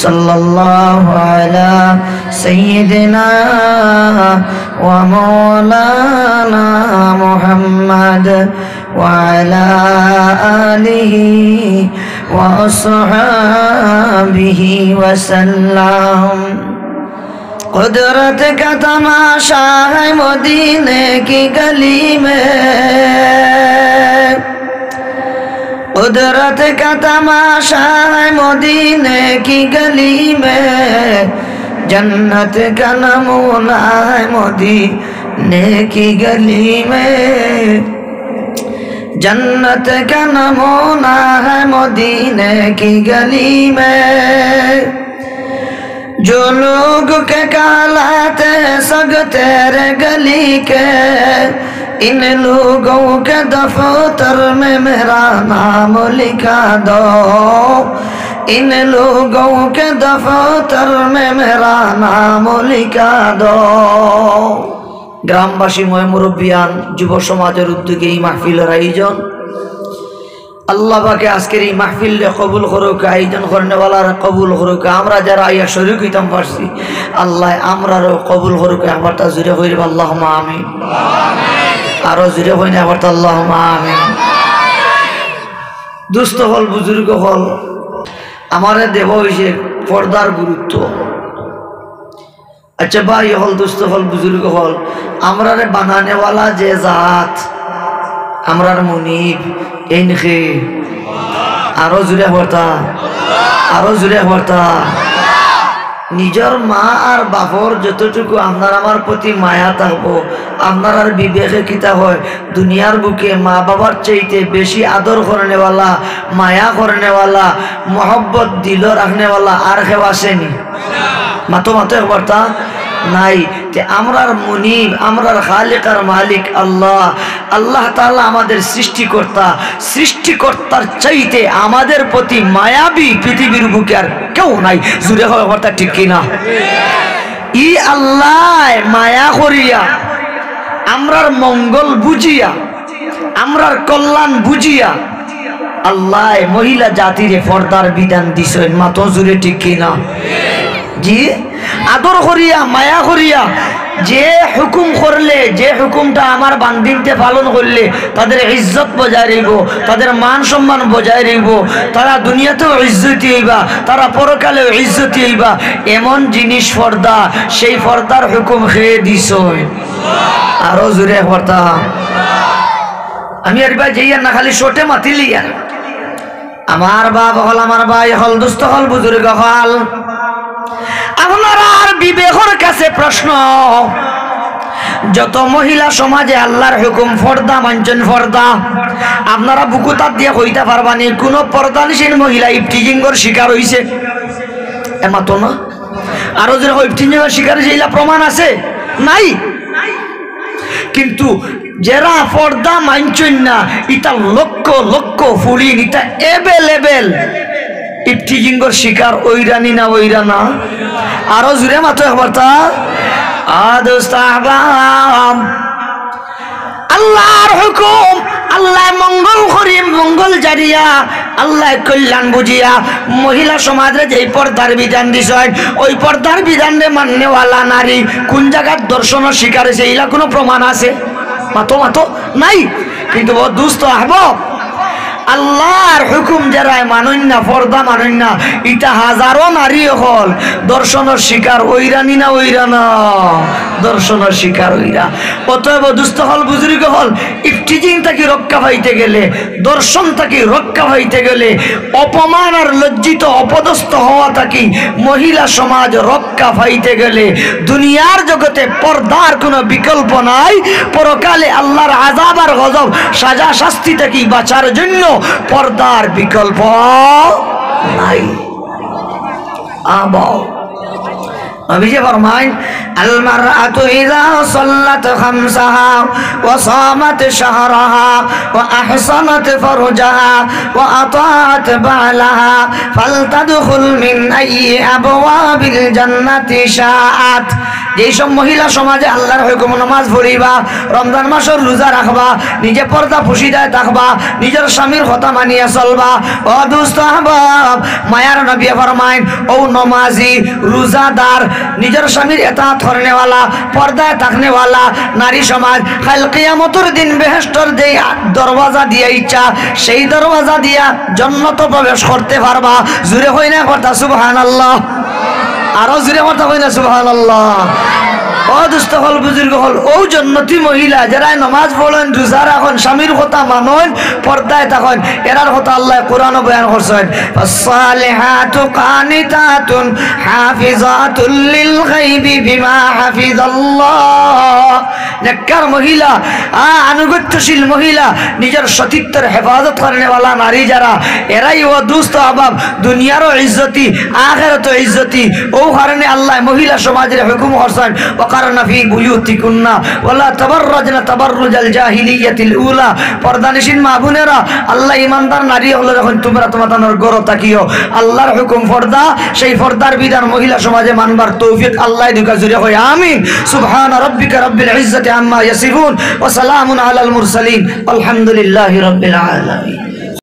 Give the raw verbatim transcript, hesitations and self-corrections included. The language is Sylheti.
صلى الله على سيدنا ومولانا محمد وعلى آله وأصحابه وسلم. قدرت کا تماشا ہے مدینے کی گلی میں، قدرت کا تماشا ہے مدینے کی گلی میں، جنت کا نمونہ ہے مدینے کی گلی میں، جنت کا نمونہ ہے مدینے کی گلی میں۔ جو لوگ کہ کہلاتے ہیں سگ تیرے گلی کے، ان لوگوں کے دفتر میں میرا نام لکھا دو، ان لوگوں کے دفتر میں میرا نام لکھا دو۔ গ্রামবাসী, ময় মুরব্বিয়ান, যুব সমাজের উদ্যোগে এই মাহফিলের আয়োজন। আল্লাহ পাকে আজকের এই মাহফিলরে কবুল করুক, আয়োজন করনেওয়ালারে কবুল করুক। আমরা যারা আইয়া শরিক অইতাম পারছি, আল্লায় আমরারেও কবুল করুক। একবারতা জুরে কইবা, আল্লাহুম্মা আমিন। আরো জুরে কইন একবারতা, আল্লাহুম্মা আমিন। দুস্ত অকল, বুজুর্গ অকল, আমারে দেওয়া অইছে পর্দার গুরুত্ব। আচ্ছা ভাই অকল, দুস্ত অকল, বুজুর্গ অকল, আমরারে বানানেওয়ালা যে জাত, আমরার মুনিব, এইন কে? আরো জুরে কইতা, আরো জুরে কইতা। নিজর মা আর বাপর যতটুকু আপনার আমার প্রতি মায়া থাকবো, আপনারার বিবেকে কিতা কয়, দুনিয়ার বুকে মা বাবার চাইতে বেশি আদর করনেওয়ালা, মায়া করনেওয়ালা, মহব্বত দিলো রাখনেওয়ালা আর কেউ আছে নি? মাতো, মাতো একবারতা। নাই। তে আমরার মুনিব, আমরার খালিক আর মালিক আল্লাহ। আল্লাহ তাআলা আমাদের সৃষ্টিকর্তা। সৃষ্টিকর্তার চাইতে আমাদের প্রতি মায়াবী পৃথিবীর বুকে আর কেউ নাই। জুরে কও একবারতা, ঠিক কি না? ই আল্লায় মায়া করিয়া, আমরার মঙ্গল বুঝিয়া, আমরার কল্যাণ বুঝিয়া আল্লায় মহিলা জাতিরে পর্দার বিধান দিছইন। মাতো জুরে, ঠিক কি না? জি, আদর করিয়া, মায়া করিয়া, যে হুকুম করলে, যে হুকুমটা আমার বান্দিন্তে পালন করলে তাদের ইজ্জত বজায় রইবো, তাদের মান সম্মান বজায় রইবো, তারা দুনিয়াতেও ইজ্জতি অইবা, তারা পরকালেও ইজ্জতি অইবা, এমন জিনিস পর্দা, সেই পর্দার হুকুম কে দিছইন। আরো জুরে একবারতা। আমি আর ভাই যাইয়ার না, খালি শর্টে মাতিলিয়ার। আমার বাপ অকল, আমার ভাই অকল, দুস্ত অকল, বুজুর্গ অকল, আপনারার বিবেকর কাছে প্রশ্ন, যত মহিলা সমাজে আল্লাহর হুকুম পর্দা মানছইন, পর্দা, আপনারা বুকু তাত দিয়া কইতা পারবা নি কুনু পর্দানিশীন মহিলা ইফটিজিংর শিকার অইছে? এ মাতো না। আরো জুরে কও, ইফটিজিংর শিকার অইছে, ইলা প্রমাণ আছে? নাই। কিন্তু যেরা পর্দা মানছইন না, ইতা লক্ষ লক্ষ ফুড়িন, ইতা অ্যাভেলেবল ইফটিজিংর শিকার অইরা নি না অইরা না? আরো জুরে মাতো একবারতা। আ দুস্ত আহবাব, আল্লাহর হুকুম, আল্লায় মঙ্গল করি, মঙ্গল জানিয়া, আল্লায় কল্যাণ বুঝিয়া মহিলা সমাজরে যেই পর্দার বিধান দিছইন, ওই পর্দার বিধানরে মাননেওয়ালা নারী কুন জাগাত ধর্ষণর শিকার অইছে, ইলা কুনু প্রমাণ আছে? মাতো, মাতো, নাই। কিন্তু ও দুস্ত আহবাব, আল্লাহর হুকুম যেরায় মানইন না, পর্দা মানইন না, ইতা হাজারো নারী অকল ধর্ষণর শিকার অইরা নি না অইরা না? ধর্ষণর শিকার অইরা। অতএব দুস্ত অকল, বুজুর্গ অকল, ইফটিজিং থাকি রক্ষা পাইতে গেলে, ধর্ষণ থাকি রক্ষা পাইতে গেলে, অপমান আর লজ্জিত অপদস্থ হওয়া থাকি মহিলা সমাজ রক্ষা পাইতে গেলে দুনিয়ার জগতে পর্দার কোনো বিকল্প নাই। পরকালে আল্লাহর আযাব আর গজব, সাজা শাস্তি থাকি বাঁচার জন্য পর্দার বিকল্প নাই। আবাও। নবীজি ফরমাইন, المرأة إذا صلت خمسها وصامت شهرها وأحصنت فرجها وأطاعت بعلها فلتدخل من أي أبواب الجنة شاءت. যেই সব মহিলা সমাজে আল্লার হুকুম, নমাজ পড়িবা, রমজান মাসর রোজা রাখবা, নিজে পর্দা পুশিদায় থাকবা, নিজর স্বামীর কথা মানিয়া চলবা। ও দুস্ত আহবাব, মায়ার নবী ফরমাইন, ও নমাজি, রোজাদার, নিজর স্বামীর এতাআত করনেওয়ালা, পর্দায় থাকনেওয়ালা নারী সমাজ কাইল কিয়ামতর দিন বেহেশতর যেই দরওয়াজা দিয়া ইচ্ছা, সেই দরওয়াজা দিয়া জন্নত প্রবেশ করতে পারবা। জুরে কইনা করতা সুবহানাল্লাহ। আরো জুরে করতা কইনা সুবহানাল্লাহ। ও দুস্ত অকল, বুজুর্গ অকল, ও জন্নতি মহিলা যেরাই নমাজ পড়ইন, রোজা রাখইন, স্বামীর কথা মানইন, পর্দায় থাকইন, এরার কথা আল্লায় কোরআনো বয়ান করছইন, "ফাসসালিহাতু কানিতাতুন হাফিজাতুল লিল গায়বি বিমা হাফিজাল্লাহ।" নেককার মহিলা, আ, আনুগত্যশীল মহিলা, নিজর সতীত্বর হেফাজত করনেওয়ালা নারী যেরা, এরাই ও দুস্ত আহবাব দুনিয়ারও ইজ্জতি, আখেরাতও ইজ্জতি। ও কারণে আল্লায় মহিলা সমাজরে হুকুম করছইন, "ওয়াকারনা ফি বুয়ুতিকুন্না ওয়ালা তাবাররাজনা তাবাররুজাল জাহিলিয়াতিল উলা।" পর্দানিশীন মা বোনেরা, আল্লায় ইমানদার নারী অকলরে কইন, তুমরা তুমরার ঘরো থাকিও। আল্লার হুকুম পর্দা, সেই পর্দার বিধান মহিলা সমাজে মানবার তৌফিক আল্লায় দেউক্কা। জুরে কই আমিন। সুবহানা রাব্বিকা রাব্বিল ইজ্জাতি আম্মা ইয়াসিফুন ওয়া সালামুন আলাল মুরসালিন। আলহামদুলিল্লাহি রাব্বিল আলামিন।